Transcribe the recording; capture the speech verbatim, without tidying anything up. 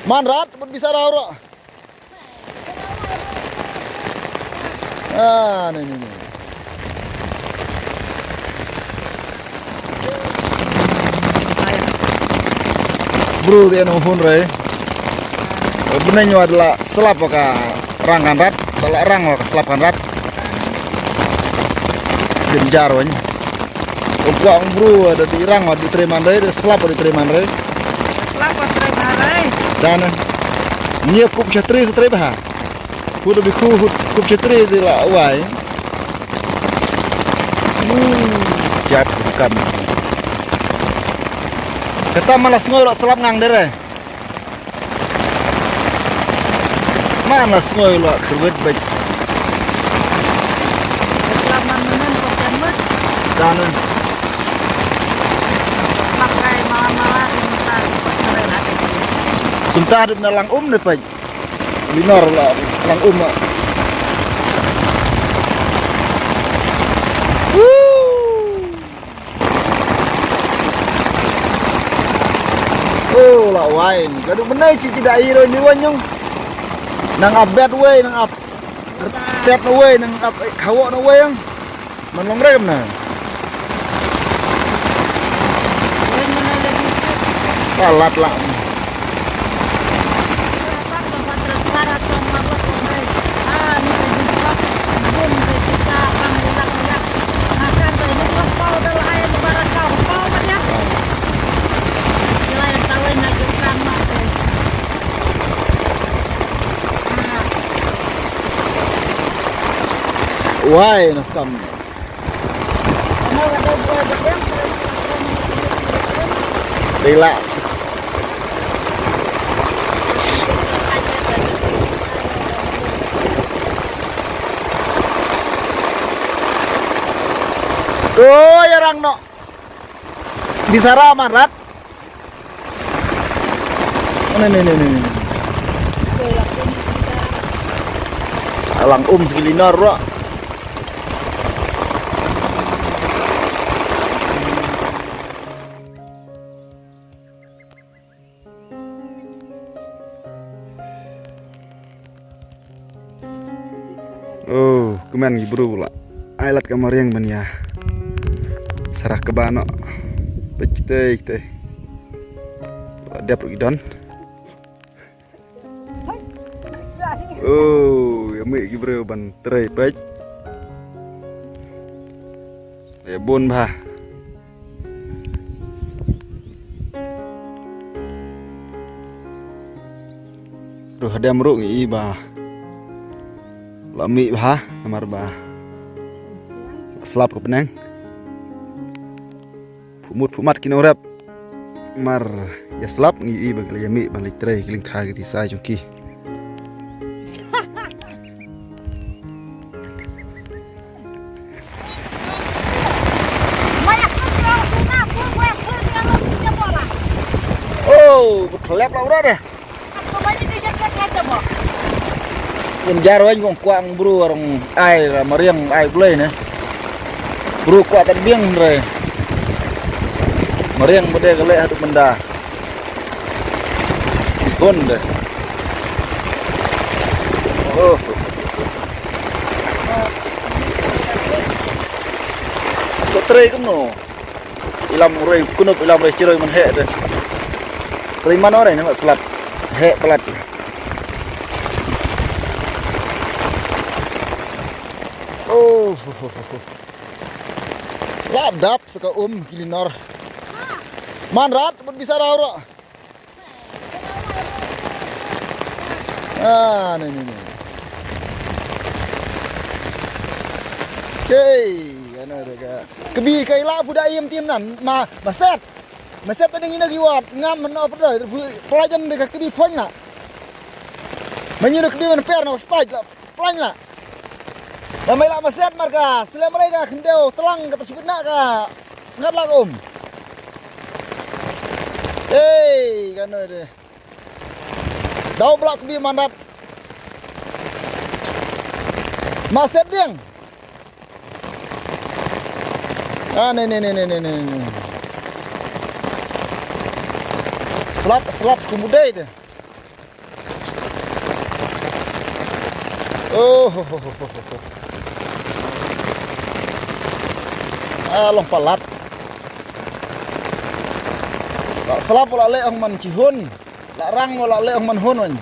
Man rat, bad bisa rau ro. Ah, ni, ni, ni. Bru te anu hun re. Bneng wa da la slap ka rang kan rat, da la rang wa ka slap kan rat. Din jar wan. Kum kwah ong bru da di rang wa di trei man re, da slap wa di trei man re. Slap wa trei man re. Dan, eh, ngi kup sha trei, sha trei bha. Ku da bi ku, ku, kup sha trei di la wai. Hmm, jat ku kam. Kata man la sngoi la slap ngang de re. Man la sngoi la kyrwit bek. Slap man man ko kan ma. Dan, eh. Slap kai mala mala di muka. Sumta dep na lang um ne pek. Linor la lang um. Woo! Oh, la wai. Ka duk mynne chi chi da i roi ni wan yung. Nang ap bet wei, nang ap tet na wei, nang ap khawo na wei yung. Man long rem na. Palat la. Wai noh kam. Dei lah. Ko ïa rang noh. Bisara man rat. Ni, ni, ni, ni, ni. Alang um sigi linar ro. Oh, kmen ki bru la ai lad ka mariang ban ïa sarah kaba noh. Peit kitei, kitei. La dep ruh ki don. Oh, ïa mih ki bru ban trei peit. Ïa bun bha. Ruh hadem ruh ngi i ba la mih bha namar ba slap ka pneng. Phu mut phu mat ki nongrep. Mar ïa slap ngi i ba ki la ïa mih ban leit trei ki lyngkha ki risa jong ki. Oh, bu thlep la urat deh. Kin jar wan kong kwah bru arong ai la mariang ai blei ne. Bru kwah tad biang re. Mariang bade ka leh haduh menda. Sikon de. Oh. Sa trei kumno. Ilam roi kunup ilam roi chiroi man heh de. Trei man ore ne ma slap. Heh palat. Oh. La dap sa ka um ki linor. Man rat bad bisa rau ro. Ah, ni, ni, ni. Chei, ano de ka. Kbi ka ila puda im tim nan ma, ma set. Ma set ta ding ina ki wat ngam no pdoi. Pelajan de ka kbi pon la. Ma ngi de kbi man per no stage la. Plan la. Namai la ma set mar ka, slem rei ka khyndew tlang ka ta chibit na ka. Sngat la ka um. Ei, ka noi de. Dau blak bi mandat. Ma set ding. Ah, ne, ne, ne. Slap, slap kumudai de. Oh, ho, ho, ho, ho, ho. Ah, long palat. La slap la leh ong man chi hun. La rang la leh ong man hun wan.